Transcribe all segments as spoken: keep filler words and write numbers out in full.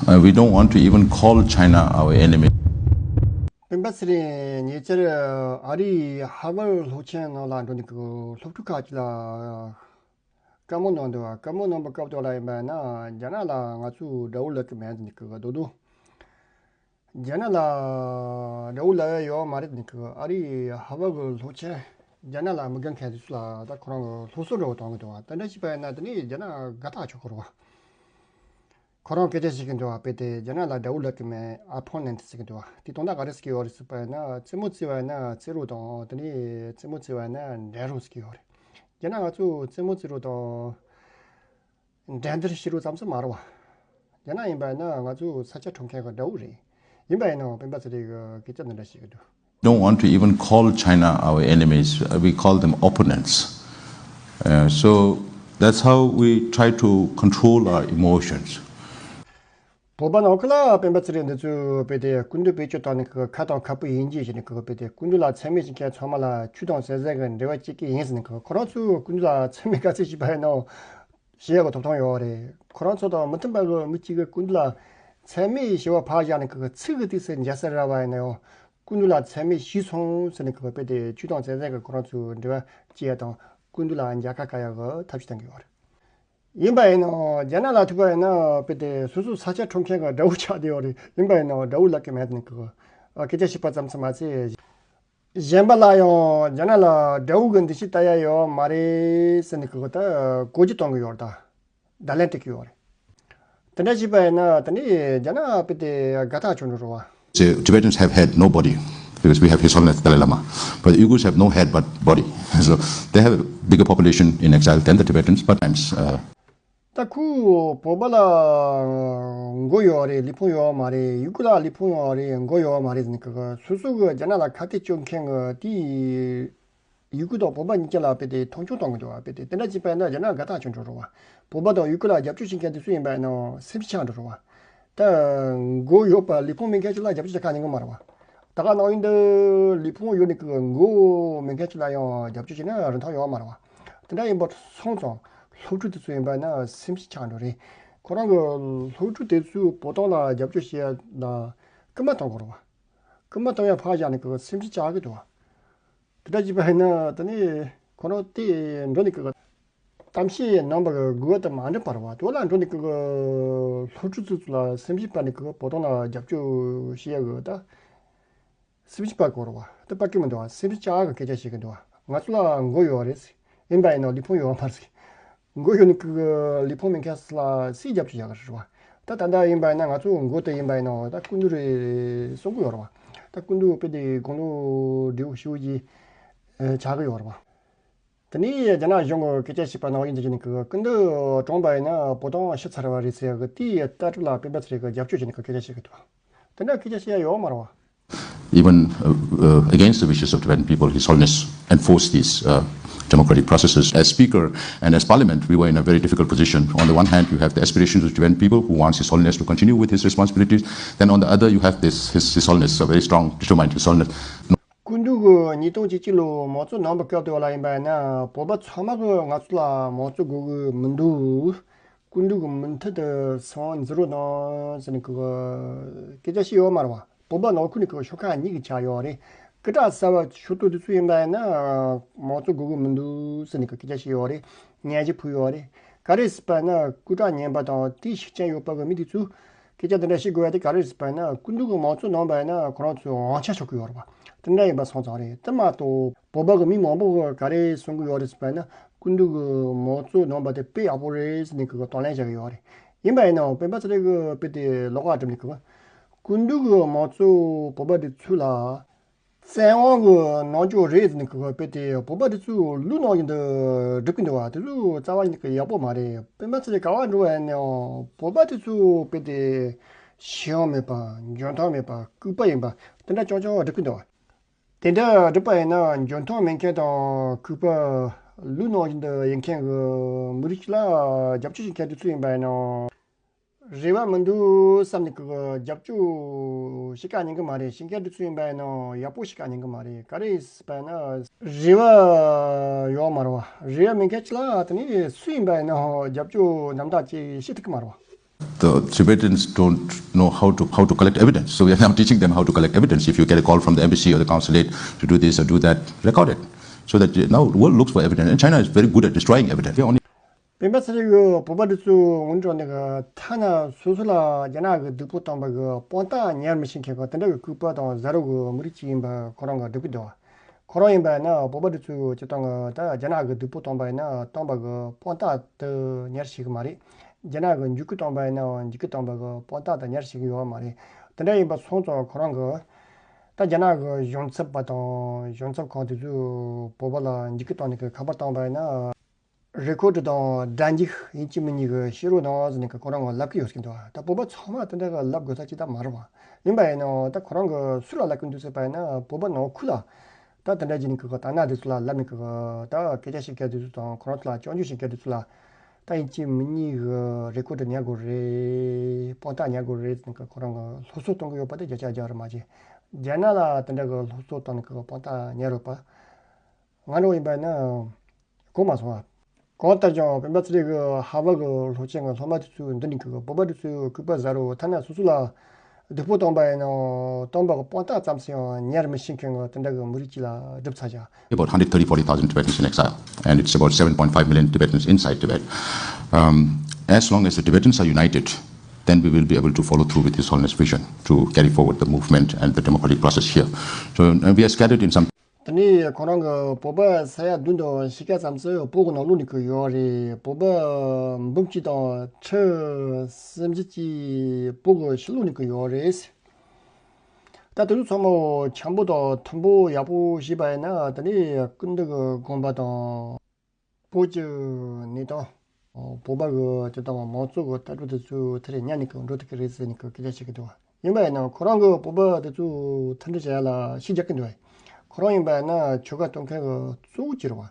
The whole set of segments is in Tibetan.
Uh, we don't want to even call China our enemy. སྤེན་པ་ཚེ་རིང་ཉེ་ཆར་ཨ་རིའི་ཧར་ཝར་སློབ་ཆེན་ནང་ལ་འགྲོ་ནས་ཀྱི་སློབ་ཕྲུག་ཁག་ཅིག་ལ་བཀའ་མོལ་གནང་འདུག་བཀའ་མོལ་གནང་པའི་སྐབས་དེ་ལ་ཡིན་པ་ན། རྒྱ་ནག་ལ་ང་ཚོས་དགྲ་བོ་ལབ་ཀྱི་མེད་ནས་ཀྱི་འདུག་འདུག་རྒྱ་ནག་ལ་དགྲ་བོ་ལབ་ཡ་ཡོད་མ་རེད་ནས་ཀྱི་ཨ་རིའི་ཧར་ཝར་གྱི་སློབ་ཆེན་རྒྱ་ནག་ལ་མི་དགའ་མཁན་དེ་ཚོ་ལ་ད་ཁོ་རང་གི་སློབ་གསོ་འདྲ་བོ་གཏོང་གི་འདུག་དེ་འདྲ་བྱས་པ་ཡིན་ན་དེ་ནས་རྒྱ་ནག་དགའ་ཐག་ཆོད་ཀྱི་རེད་བ། ཁོ་རང་སྐད་ཆ་བཤད་ཀྱི་འདུག་བ། དཔེ་དེ་རྒྱ་ནག་ལ་དགྲ་བོ་ལབ་ཀྱི་མེད། ཨོ་པོ་ནེན་ཊི་ཟེར་གྱི་འདུག་བ། དེ་དོན་དག་ག་རེ་ཟེར་གྱི་ཡོད་རེད་ཟེར་བ་ཡིན་ན། རྩེད་མོ་རྩེ་བ་ཡིན་ན་རྩེ་རོགས་དང་། དེ་ནས་རྩེད་མོ་རྩེ་བ་ཡིན་ན་འགྲན་རོགས་ཟེར་གྱི་ཡོད་རེད། རྒྱ་ནག་ང་ཚོ་རྩེད་མོ་རྩེ་རོགས་དང་འགྲན་བསྡུར་བྱེད་རོགས་ཙམ་ཟིག་མ་རེད་བ། རྒྱ་ནག་ཡིན་པ་ཡིན་ན་ང་ཚོ་ས་ཆ་འཕྲོག་མཁན་གྱི་དགྲ་བོ་རེད། ཡིན་པ་ཡིན་ནའང་སྤེན་པ་ཚེ་རིང་གིས་སྐད་ཆ་འདི་འདྲ་བཤད་ཀྱི་འདུག Don't want to even call China our enemies. Uh, we call them opponents. Uh, so that's how we try to control our emotions. བོད་པ་ནང་ཁུལ་ལ་སྤེན་པ་ཚེ་རིང་འདི་ཚོས་དཔེ་དེ་སྐུ་མདུན་བེད་སྤྱོད་བཏང་ནས་ཀྱི་ཁ་དང་ཁ་སྤུ་ཡིན་གཅིག་བྱས་ནས་ཀྱི་དཔེ་དེ་སྐུ་མདུན་ལ་མཚན་སྨད་བྱེད་མཁན་ཚང་མ་ལ་ཆོས་དང་ཟས་ཟས་ཀྱི་འབྲེལ་བ་བྱེད་ཀྱི་ཡིན་ཟེར་ནས་ཀྱི་ཁོ་རང་ཚོས་སྐུ་མདུན་ལ་མཚན་སྨད་ག་ཚོད་བྱས་པ་ཡིན་ནའང་བྱེད་ཡག་གི་ཐོབ་ཐང་ཡོད་རེད། ཁོ་རང་ཚོ་དང་མི་མཐུན་པ་གི་མི་གཅིག་གིས་སྐུ་མདུན་ལ་མཚན་སྨད་ཞེས་པ་ཕར་བཞག་ནས་ཀྱི་ཚིག་གི་དུས་སུ་འཇལ་ས་རག་པ་ཡིན་ན་ཡང་སྐུ་མདུན་ལ་མཚན་སྨད་ཞུས་སོང་ཟེར་ནས་ཀྱི་དཔེ་དེ་ཆོས་དང་ཟས་ཟས་ཀྱི་ཁོ་རང་ཚོའི་འབྲེལ་བ་བཅད་ཡ་དང་སྐུ་མདུན་ལ་མཇལ་ཁ་བཀའ་ཡག་གི་ཐབས་ཤེས་གཏང་གི་ཡོད་རེད། ཡིན་པ་ཡིན་ནའང་རྒྱ་ནག་ལ་ཐུག་པ་ཡིན་ན་དཔེ་དེ་སོ་སོའི་ས་ཆ་འཕྲོག་མཁན་གྱི་དགྲ་བོ་ཆགས་བསྡད་ཡོད་རེད། ཡིན་པ་ཡིན་ནའང་དགྲ་བོ་ལབ་ཀྱི་མེད་ནས་ཀྱི་སྐད་ཆ་བཤད་པ་ཙམ་ཙམ་མ་ཚད། གཞན་པ་ལ་ཡང་རྒྱ་ནག་ལ་དགྲ་བོ་གི་འདུ་ཤེས་ལྟ་ཡ་ཡོད་མ་རེད་ཟེར་ནས་ཀྱི་ད་གོ་རྒྱུ་གཏོང་གི་ཡོད་རེད། ད་བརྡ་ལན་སྤྲད་ཀྱི་ཡོད་རེད། དེ་འདྲ་བྱས་པ་ཡིན་ན་དེ་ནས་རྒྱ་ནག་དཔེ་དེ་དགའ་ཐག་ཆོད་འགྲོ་རེད་བ། Say, Tibetans have had nobody because we have His Holiness Dalai Lama. But Uyghurs have no head but body. So they have a bigger population in exile than the Tibetans, but times. Uh, ད་ཁོས་བོད་པ་ལ་མགོ་ཡོད་རེད། ལུས་ཕུང་ཡོད་མ་རེད། ཡུ་གུར་ལ་ལུས་ཕུང་ཡོད་རེད། མགོ་ཡོད་མ་རེད་ཟེར་ནས་ཀྱི་སོ་སོ་གི་རྒྱ་ནག་ལ་ཁ་གཏད་གཅོག་མཁན་གྱི་དེའི་ཡུ་གུར་དང་བོད་པ་གཉིས་ཀ་ལ་དཔེ་དེ་མཐོང་ཆུང་གཏོང་གི་འདུག་བ། དཔེ་དེ་དེ་འདྲ་བྱས་པ་ཡིན་ན་རྒྱ་ནག་དགའ་ཐག་ཆོད་འགྲོ་རེད་བ། བོད་པ་དང་ཡུ་གུར་ལ་རྒྱབ་སྐྱོར་བྱེད་མཁན་དེ་ཚོ་ཡིན་པ་ཡིན་ན་སེམས་ཤུགས་ཆག་འགྲོ་རེད་བ། ད་མགོ་ཡོད་པ་ལུས་ཕུང་མེད་མཁན་ཅིག་ལ་རྒྱབ་སྐྱོར་བྱེད་ག་ཉན་གི་མ་རེད་བ། ད་ག་ནང་བཞིན་དུ་ལུས་ཕུང་ཡོད་ནས་ཀྱི་མགོ་མེད་མཁན་ཅིག་ལ་ཡང་རྒྱབ་སྐྱོར་བྱས་ན་རིན་ཐང་ཡོད་མ་རེད་བ། དེ་འདྲ་ཡིན་པ་སོང་ཙང་སློབ་ཕྲུག་དེ་ཚོ་ཡིན་པ་ན་སེམས་ཤུགས་ཆག་འགྲོ་རེད། ཁོ་རང་གི་སློབ་ཕྲུག་དེ་ཚོས་བོད་དོན་ལ་རྒྱབ་སྐྱོར་བྱེད་ཡ་ལ་སྐུལ་མ་གཏོང་དགོས་རེད་བ། སྐུལ་མ་གཏོང་ཡ་ཕར་བཞག་ནས་ཀྱི་སེམས་ཤུགས་ཆག་གི་འདུག་བ། དེ་འདྲ་བྱས་པ་ཡིན་ན་དེ་ནས་ཁོ་རང་དེ་འགྲོ་ནས་ཀྱི་གཏམ་བཤད་གནང་བ་གི་དགོས་པ་དང་མ་འགྲིག་པ་རེད་བ། དེ་ལ་འགྲོ་ནས་ཀྱི་སློབ་ཕྲུག་ཚོ་ཚོ་ལ་སེམས་ཤུགས་སྤར་ནས་ཀྱི་བོད་དོན་ལ་རྒྱབ་སྐྱོར་བྱེད་ཡ་གི་ད་སེམས་ཤུགས་སྤར་དགོས་རེད་བ། དེ་སྤར་གི་མི་འདུག་བ། སེམས་ཤུགས་ཆག་གི་སྐད་ཆ་བཤད་གི་འདུག་བ། ང་ཚོ་ལ་མགོ་ཡོད་རེད། ཡིན་པ་ཡིན་ནའང་ལུས་ཕུང་ཡོད་མ་རེད། མགོ་ཡོད་ནས་ཀྱི་ལུས་ཕུང་མེད་མཁན་ལ་སུས་རྒྱབ་སྐྱོར་བྱ་གི་རེད་བ། ད་ད་ལྟ་ཡིན་པ་ཡིན་ན་ང་ཚོ་མགོ་དེ་ཡིན་པ་ཡིན་ནའང་ད་སྐུ་མདུན་རེད་གསུང་གི་ཡོད་རེད་བ། ད་སྐུ་མདུན་དཔེ་དེ་དགུང་ལོ་བགྲེས་པོ་ཞེ་པོ་ཅིག་ཆགས་ཀྱི་ཡོད་རེད་བ། དེ་ནས་རྒྱ་ནག་གཞུང་གི་སྐད་ཆ་བཤད་པ་ནང་བཞིན་བྱས་ནས་ཀྱི་སྐུ་མདུན་གྲོངས་པ་ཡིན་ན་བོད་དོན་ཤི་ཚར་བ་རེད་ཟེར་གི་དེའི་ལྟ་གྲུབ་ལ་སྤེན་པ་ཚེ་རིང་གིས་རྒྱབ་སྐྱོར་བྱས་ནས་ཀྱི་སྐད་ཆ་བཤད་གི་འདུག་དེ་འདྲ་སྐད་ཆ་བཤད་ཡ་ཡོད་མ་རེད་བ། Even uh, uh, against the wishes of Tibetan people, His Holiness enforced these uh, democratic processes. As Speaker and as Parliament, we were in a very difficult position. On the one hand, you have the aspirations of Tibetan people who wants His Holiness to continue with his responsibilities. Then on the other, you have this His, His Holiness, a very strong, determined His Holiness. སྐུ་མདུན་གྱིས་ཉིས་སྟོང་བཅུ་གཅིག་ལོའི་མང་གཙོ་གནང་བའི་སྐབས་དེ་ལ་ཡིན་པ་ཡིན་ན་བོད་པ་ཚང་མ་གིས་ང་ཚོ་ལ་མང་གཙོ་དགོས་ཀྱི་མི་འདུག་སྐུ་མདུན་གྱི་མུ་མཐུད་དུ་སྲིད་དབང་འཛིན་རོགས་གནང་ཟེར་ནས་ཀྱི་སྐད་ཆ་བཤད་ཡོད་མ་རེད་བ། བོད་པ་ནང་ཁུལ་ནས་ཀྱི་ཤོག་ཁག་གཉིས་ཀྱི་ཆགས་ཡོད་རེད། སྐད་གྲགས་གསར་བ་ཤོར་དུས་དེ་ཚོ་ཡིན་པ་ཡིན་ན་མང་གཙོ་དགོས་ཀྱི་མི་འདུག་ཟེར་ནས་ཀྱི་སྐད་ཆ་བཤད་ཡོད་རེད། ཉན་ཞིབ་ཕུལ་ཡོད་རེད། ག་རེ་ཟེར་བ་ཡིན་ན་སྐུ་དྲག་ངན་པ་དང་དེའི་ཤུགས་རྐྱེན་ཡོད་པ་གི་མི་དེ་ཚོས་སྐད་ཆ་འདི་འདྲ་བཤད་དགོས་ཡ་དེ་ག་རེ་ཟེར་བ་ཡིན་ན་སྐུ་མདུན་གྱི་མང་གཙོ་གནང་བ་ཡིན་ན་ཁོ་རང་ཚོས་དབང་ཆ་ཤོར་གི་ཡོད་རེད་བ། དེ་འདྲ་ཡིན་པ་སོང་ཙང་རེད། དེ་མ་གཏོགས་བོད་པ་གི་མི་མང་པོ་གིས་ག་རེ་གསུང་གི་ཡོད་རེད་ཟེར་བ་ཡིན་ན་སྐུ་མདུན་གྱི་མང་གཙོ་གནང་བ་དེ་དཔེ་ཡག་པོ་རེད་ཟེར་ནས་ཀྱི་དང་ལེན་བྱ་གི་ཡོད་རེད། ཡིན་པ་ཡིན་ནའང་སྤེན་པ་ཚེ་རིང་གིས་དཔེ་དེ་ལོགས་ཀ་བསྒྲུབས་ནས་ཀྱི་སྐུ་མདུན་གྱི་མང་གཙོ་བོད་པ་དེ་ཚོ་ལ་བཙན་དབང་གི་རྣམ་འགྱུར་རེད་ཟེར་ནས་ཀྱི་དཔེ་དེ་བོད་པ་དེ་ཚོའི་ལུགས་ནང་བཞིན་དུ་སྒྲུབ་ཀྱི་འདུག་བ། དེ་ཚོ་རྩ་བ་ཉིད་ཀྱི་ཡག་པོ་མ་རེད། སྤེན་པ་ཚེ་རིང་ག་པར་འགྲོ་བ་ཡིན་ནའང་བོད་པ་དེ་ཚོ་དཔེ་དེ་ཤེས་ཡོན་མེད་པ། འཇོན་ཐང་མེད་པ། ལྐུགས་པ་ཡིན་པ་དེ་འདྲ་རྐྱང་རྐྱང་སྒྲུབ་ཀྱི་འདུག་བ། དེ་འདྲ་སྒྲུབ་པ་ཡིན་ན་འཇོན་ཐང་མེད་མཁན་དང་ལྐུགས་པ། ལུགས་ནང་བཞིན་དུ་ཡིན་མཁན་གྱི་མི་རིགས་ཤིག་ལ་རྒྱབ་སྐྱོར་བྱེད་མཁན་དེ་ཚོ་ཡིན་པ་ཡིན་ནའང་། རེ་བ་མི་འདུག་བསམ་ནས་ཀྱི་རྒྱབ་སྐྱོར་བྱེད་ག་ཉན་གི་མ་རེད། བྱེད་མཁན་དེ་ཚོ་ཡིན་པ་ཡིན་ནའང་ཡག་པོ་བྱེད་ག་ཉན་གི་མ་རེད། ག་རེ་ཟེར་བ་ཡིན་ན་རེ་བ་ཡོད་མ་རེད་བ། རེ་བ་མེད་མཁན་ཅིག་ལ་དེ་ནས་སུ་ཡིན་པ་ཡིན་ནའང་རྒྱབ་སྐྱོར་རྣམ་དག་ཅིག་བྱེད་ཐུབ་ཀྱི་མ་རེད་བ། The Tibetans don't know how to, how to collect evidence. So we are now teaching them how to collect evidence. If you get a call from the embassy or the consulate to do this or do that, record it. So that, you know, the world looks for evidence. And China is very good at destroying evidence. They only སྤེན་པ་ཚེ་རིང་གིས་བོད་པ་འདི་ཚོའི་ངོ་སྤྲོད་འདི་གི་ཐ་ན་སོ་སོ་ལ་རྒྱ་ནག་གིས་སྡུག་པོ་བཏང་པ་གི་དཔང་རྟགས་ཉར་མི་ཤེས་མཁན་གི་དེ་འདྲ་གི་ལྐུགས་པ་དང་ཟ་རོ་གི་མི་རིགས་ཅིག་ཡིན་པ་ཁོ་རང་གིས་སྒྲུབ་ཀྱི་འདུག་ཁོ་རང་ཡིན་པ་ཡིན་ན་བོད་པ་འདི་ཚོས་སྤྱིར་བཏང་གི་ད་རྒྱ་ནག་གིས་སྡུག་པོ་བཏང་པ་ཡིན་ན་བཏང་པ་གི་དཔང་རྟགས་དེ་ཉར་ཤེས་གི་མ་རེད། རྒྱ་ནག་གིས་འཇིགས་སྐུལ་བཏང་པ་ཡིན་ན་འཇིགས་སྐུལ་བཏང་པ་གི་དཔང་རྟགས་དེ་ཉར་ཤེས་གི་ཡོད་མ་རེད། དེ་འདྲ་ཡིན་པ་སོང་ཙང་ཁོ་རང་གིས་ད་རྒྱ་ནག་གི་གཞུང་ཚབ་པ་དང་གཞུང་ཚབ་ཁང་དེ་ཚོས་བོད་པ་ལ་འཇིགས་སྐུལ་བཏང་ནས་གི་ཁ་པར་བཏང་པ་ཡིན་ན། རེ་ཀོ་ཌི་དང་སྒྲ་འཇུག་ཡིན་གཅིག་མིན་གཉིས་ཀྱི་ཤེས་རོགས་གནང་ཟེར་ནས་ཀྱི་ཁོ་རང་གི་ལབ་ཀྱི་ཡོད་ཟེར་གྱི་འདུག་ད་བོད་པ་ཚང་མ་དེ་འདྲ་གི་ལབ་དགོས་ས་ཅིག་ད་མ་རེད་བ། ཡིན་པ་ཡིན་ནའང་ད་ཁོ་རང་གི་སུ་ལ་ལབ་ཀྱི་འདུག་ཟེར་བ་ཡིན་ན་བོད་པ་ནང་ཁུལ་ལ་ད་དེ་འདྲ་བྱས་ནས་ཀྱི་དར་ནག་དེ་ཚོ་ལ་ལབ་ནས་ཀྱི་ད་སྐད་ཆ་བཤད་མཁན་དེ་ཚོ་དང་ཁོ་རང་ཚོ་ལ་སྐྱོན་བརྗོད་བྱེད་མཁན་དེ་ཚོ་ལ་ད་ཡིན་གཅིག་མིན་གཉིས་གི་རེ་ཀོ་ཌི་ཉར་དགོས་རེད། དཔང་རྟགས་ཉར་དགོས་རེད་ཟེར་ནས་ཀྱི་ཁོ་རང་གི་སློབ་གསོ་གཏོང་གི་ཡོད་པ་དེ་བརྒྱ་ཆ་བརྒྱ་རེད་མ་གཞི། རྒྱ་ནག་ལ་དེ་འདྲ་གི་སློབ་གསོ་གཏོང་ནས་ཀྱི་དཔང་རྟགས་ཉར་ཡོད་པ། ང་འདྲ་བོ་ཡིན་པ་ཡིན་ན་གོ་མ་སོང་བ། གང་ལྟར་ཀྱང་སྤེན་པ་ཚེ་རིང་གིས་ཧར་ཝར་གྱི་སློབ་ཆེན་གྱི་སློབ་མ་དེ་ཚོའི་མདུན་ནས་ཀྱི་བོད་པ་དེ་ཚོའི་ལྐུགས་པ་ཟ་རོ་ཐ་ན་སོ་སོ་ལ་སྡུག་པོ་བཏང་པ་ཡིན་ནའང་བཏང་པ་གི་དཔང་རྟགས་ཙམ་ཞིག་ཡང་ཉར་མི་ཤེས་མཁན་གྱི་དེ་འདྲ་གི་མི་རིགས་ཅིག་ལ་སྒྲུབ་ཚར་བཞག About one hundred thirty, forty thousand Tibetans in exile, and it's about seven point five million Tibetans inside Tibet. Um, as long as the Tibetans are united, then we will be able to follow through with His Holiness' vision to carry forward the movement and the democratic process here. So uh, we are scattered in some དེ་ནས་ཁོ་རང་གི་བོད་པ་ས་ཡ་བདུན་དང་ཕྱེད་ཀ་ཙམ་ཞིག་བོད་ཀྱི་ནང་ལོགས་ནས་ཀྱི་ཡོད་རེད། བོད་པ་འབུམ་གཅིག་དང་ཁྲི་སུམ་ཅུ་ཅིག་བོད་ཀྱི་ཕྱི་ལོགས་ནས་ཀྱི་ཡོད་རེད། ད་དེ་ཚོ་ཚང་མ་འཆམ་པོ་དང་མཐུན་པོ་ཡག་པོ་བྱས་པ་ཡིན་ན་དེ་ནས་ཀུན་འདུས་ཀྱི་དགོན་པ་དང་། བོད་ཀྱི་གནས་སྟངས། བོད་པ་གི་སྤྱིར་བཏང་མང་གཙོ་གི་ལྟ་གྲུབ་དེ་ཚོ་དེ་རེད་སྙམ་ནས་ཀྱི་འགྲོ་ཐུབ་ཀྱི་རེད་ཟེར་ནས་ཀྱི་སྐད་ཆ་བཤད་ཀྱི་འདུག་ཡིན་པ་ཡིན་ན་ཁོ་རང་གི་བོད་པ་དེ་ཚོ་མཐུན་སྒྲིལ་བྱ་ཡ་ལ་ཤུགས་རྒྱག་གི་འདུག་ཁོ་རང་ཡིན་པ་ཡིན་ན་ཆོལ་ཁ་གཏོར་མཁན་གྱི་གཙོ་བོ་གཅིག་རེད་བ།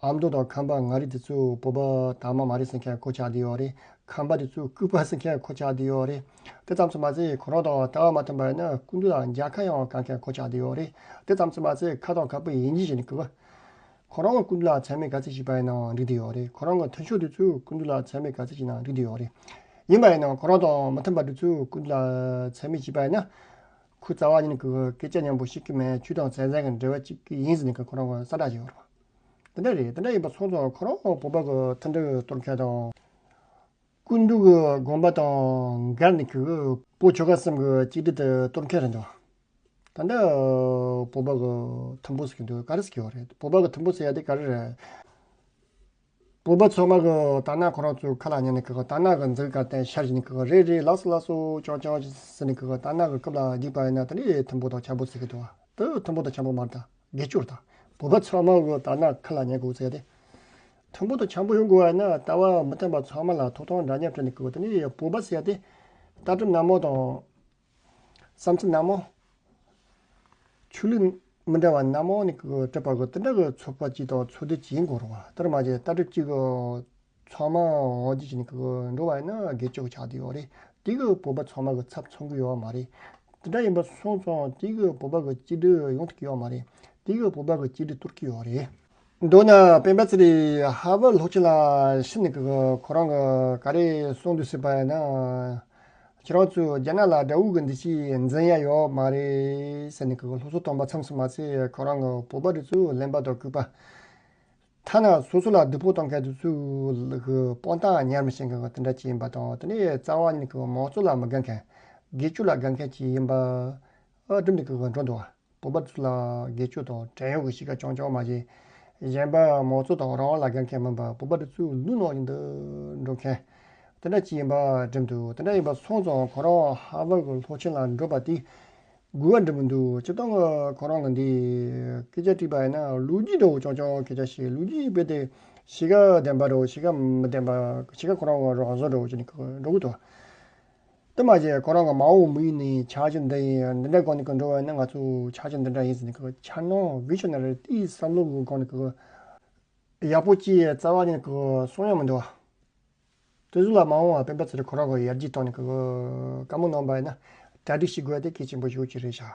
ཨ་མདོ་དང་ཁམས་པ་མངའ་རིས་དེ་ཚོ་བོད་པ་དར་དམར་མ་རེད་ཟེར་མཁན་ཁོ་ཆགས་བསྡད་ཡོད་རེད། ཁམས་པ་དེ་ཚོ་ལྐུགས་པ་ཟེར་མཁན་ཁོ་ཆགས་བསྡད་ཡོད་རེད། དེ་ཙམ་ཞིག་མ་ཟད་ཁོ་རང་དང་ལྟ་བ་མ་མཐུན་པ་ཡིན་ན་སྐུ་མདུན་ལ་མཇལ་ཁ་ཡང་བཀའ་མཁན་ཁོ་ཆགས་བསྡད་ཡོད་རེད། དེ་ཙམ་ཞིག་མ་ཟད་ཁ་དང་ཁ་པོ་ཡིན་གཅིག་བྱས་ནས་ཀྱི་བ། ཁོ་རང་གི་སྐུ་མདུན་ལ་མཚན་སྨད་ག་ཚོད་བྱས་པ་ཡིན་ནའང་འགྲིག་བསྡད་ཡོད་རེད། ཁོ་རང་གི་མཐུན་ཕྱོགས་དེ་ཚོས་སྐུ་མདུན་ལ་མཚན་སྨད་ག་ཚོད་བྱས་ནའང་འགྲིག་བསྡད་ཡོད་རེད། ཡིན་པ་ཡིན་ནའང་ཁོ་རང་དང་མི་མཐུན་པ་དེ་ཚོས་སྐུ་མདུན་ལ་མཚན་སྨད་བྱས་པ་ཡིན་ན། ཁོ་རྩ་བ་ཉིད་ཀྱི་སྐད་ཆ་མཉམ་པོ་བཤད་ཀྱི་མེད། ཆོས་དང་མཚན་མཚོན་གྱི་འབྲེལ་བ་གཅིག་གི་ཡིན་ཟེར་ནས་ཀྱི་ཁོ་རང་གི་གསལ་བསྒྲགས་བྱས་ཡོད་རེད་བ། དེ་འདྲ་རེད། དེ་འདྲ་ཡིན་པ་སོང་ཙང་ཁོ་རང་བོད་པ་གི་མཐུན་སྒྲིལ་གཏོར་མཁན་དང་། ཀུན་འདུས་ཀྱི་དགོན་པ་དང་འགལ་ནས་ཀྱི་བོད་ཆོལ་ཁ་གསུམ་གྱི་གཅིག་སྒྲིལ་དེ་གཏོར་མཁན་རེད་འདུག་ད་ལྟ་བོད་པ་གི་ཐུན་མོང་ཟེར་གྱི་འདུག་ག་རེ་ཟེར་གྱི་ཡོད་རེད། བོད་པ་གི་ཐུན་མོང་ཟེར་ཡ་དེ་ག་རེ་རེད། བོད་པ་ཚང་མ་གི་དར་ནག་ཁོ་རང་ཚོའི་ཁ་ལ་ཉན་ནས་ཀྱི་དར་ནག་གི་འཛིན་ག་བརྟེན་ཤར་བཞིན་ནས་ཀྱི་རེད་རེད་ལགས་སོ་ལགས་སོ་ཅང་ཅང་ཟེར་ནས་ཀྱི་དར་ནག་གི་རྐུབ་ལ་འཇིགས་པ་ཡིན་ན་དེ་ནི་ཐུན་མོང་དང་འཆམ་པོ་ཟེར་གྱི་འདུག་དེ་ཐུན་མོང་དང་འཆམ་པོ་མ་རེད་ད། སྒེར་གཅོད་རེད་ད། བོད་པ་ཚང་མ་གི་དར་ནག་ཁ་ལ་ཉན་དགོས་ཟེར་ཏེ། ཐུན་མོང་དང་འཆམ་པོ་ཡོང་དགོས་པ་ཡིན་ན་ལྟ་བ་མི་མཐུན་པ་ཚང་མ་ལ་ཐོབ་ཐང་འདྲ་མཉམ་སྤྲད་ནས་ཀྱི་དེ་ནི་བོད་པ་ཟེར་ཡ་དེ་ལྟ་གྲུབ་ནན་མོ་དང་། བསམ་ཚུལ་ནན་མོ། ཆོས་ལུགས་མི་འདྲ་བ་ནན་མོ་ནས་ཀྱི་གྲུབ་པ་གི་དེ་འདྲ་གི་ཚོགས་པ་གཅིག་དང་ཚོགས་སྡེ་གཅིག་ཡིན་དགོས་རེད་བ། དེར་མ་ཟད་ལྟ་གྲུབ་གཅིག་གི་ཚང་མ་དབང་སྒྱུར་བྱས་ནས་ཀྱི་འགྲོ་བ་ཡིན་ན་སྒེར་གཅོད་ཆགས་བསྡད་ཡོད་རེད། དེ་གི་བོད་པ་ཚང་མ་གི་ཚབ་མཚོན་གི་ཡོད་མ་རེད། དེ་འདྲ་ཡིན་པ་སོང་ཙང་དེ་གི་བོད་པ་གི་གཅིག་སྒྲིལ་ཡོང་ཐུབ་ཀྱི་ཡོད་མ་རེད། དེ་གི་བོད་པ་གི་གཅིག་སྒྲིལ་གཏོར་གི་ཡོད་རེད། མདོར་ན་སྤེན་པ་ཚེ་རིང་ཧར་ཝར་སློབ་ཆེན་ལ་ཕྱིན་ནས་ཀྱི་ཁོ་རང་གི་ག་རེ་གསུངས་འདུག་ཟེར་བ་ཡིན་ན། ཁྱེད་རང་ཚོས་རྒྱ་ནག་ལ་དགྲ་བོ་གི་འདུ་ཤེས་འཛིན་ཡ་ཡོད་མ་རེད་ཟེར་ནས་ཀྱི་སློབ་གསོ་གཏོང་པ་མཚམས་སུ་མ་ཟད་ཁོ་རང་གི་བོད་པ་དེ་ཚོས་གླེན་པ་དང་ལྐུགས་པ། ཐ་ན་སོ་སོ་ལ་སྡུག་པོ་གཏོང་མཁན་དེ་ཚོའི་གི་དཔང་རྟགས་ཉར་མི་ཤེས་མཁན་གྱི་དེ་འདྲ་ཅིག་ཡིན་པ་དང་དེ་ནས་རྩ་བ་ཉིད་ཀྱི་མང་གཙོ་ལ་མི་དགའ་མཁན་སྒེར་གཅོད་ལ་དགའ་མཁན་ཅིག་ཡིན་པ་ཨ་སྒྲུབ་ནས་ཀྱི་འགྲོ་འདུག་བ། བོད་པ་ཚོ་ལ་སྒེར་གཅོད་དང་བྲན་གཡོག་གི་གཤིས་ཀ་རྐྱང་རྐྱང་མ་བྱས། གཞན་པ་མང་གཙོ་དང་རང་དབང་ལ་དགའ་མཁན་མིན་པར་བོད་པ་དེ་ཚོའི་ལུས་ནང་བཞིན་དུ་འགྲོ་མཁན་དེ་འདྲ་ཅིག་ཡིན་པ་འགྲིམ་འདུག་དེ་འདྲ་ཡིན་པ་སོང་ཙང་ཁོ་རང་ཧར་ཝར་གྱི་སློབ་ཆེན་ལ་འགྲོ་བ་དེ་དགོས་པ་འགྲིམ་མི་འདུག་སྤྱིར་བཏང་གི་ཁོ་རང་གི་འདི་སྐད་ཆ་དྲིས་པ་ཡིན་ན་ལོ་རྒྱུས་འདྲ་བོ་རྐྱང་རྐྱང་སྐད་ཆ་བཤད། ལོ་རྒྱུས་རྦད་དེ་གཤིས་ཀ་ལྡན་པ་འདྲ་བོ་གཤིས་ཀ་མི་ལྡན་པ་གཤིས་ཀ་ཁོ་རང་གི་རང་བཟོ་འདྲ་བོ་བྱས་ནས་འགྲོ་གི་འདུག་དེ་མ་བྱས་ཁོ་རང་གི་མ་འོངས་མི་ཡུལ་ནས་འཆར་གཞི་འདི་ཡིན་འདི་འདྲ་སྒང་ནས་ཀྱི་འགྲོ་བ་ཡིན་ན་ང་ཚོ་འཆར་གཞི་འདི་འདྲ་ཡིན་ཟེར་ནས་ཀྱི་འཆར་སྣང་བི་ཤོ་ན་རི་དེའི་བསམ་བློ་གི་སྒང་ནས་ཀྱི་ཡག་པོ་ཅིག་རྩ་བ་ཉིད་ཀྱི་གསུང་ཡ་མི་འདུག་བ། དེ་ཚོ་ལ་མ་འོངས་པ་སྤེན་པ་ཚེ་རིང་ཁོ་རང་གི་ཡར་རྒྱས་བཏང་ནས་ཀྱི་བཀའ་མོལ་གནང་པ་ཡིན་ན་གྲ་སྒྲིག་བྱེད་དགོས་ཡ་དེ་གལ་ཆེན་པོ་ཞིག་ཅིག་རེད་ཤག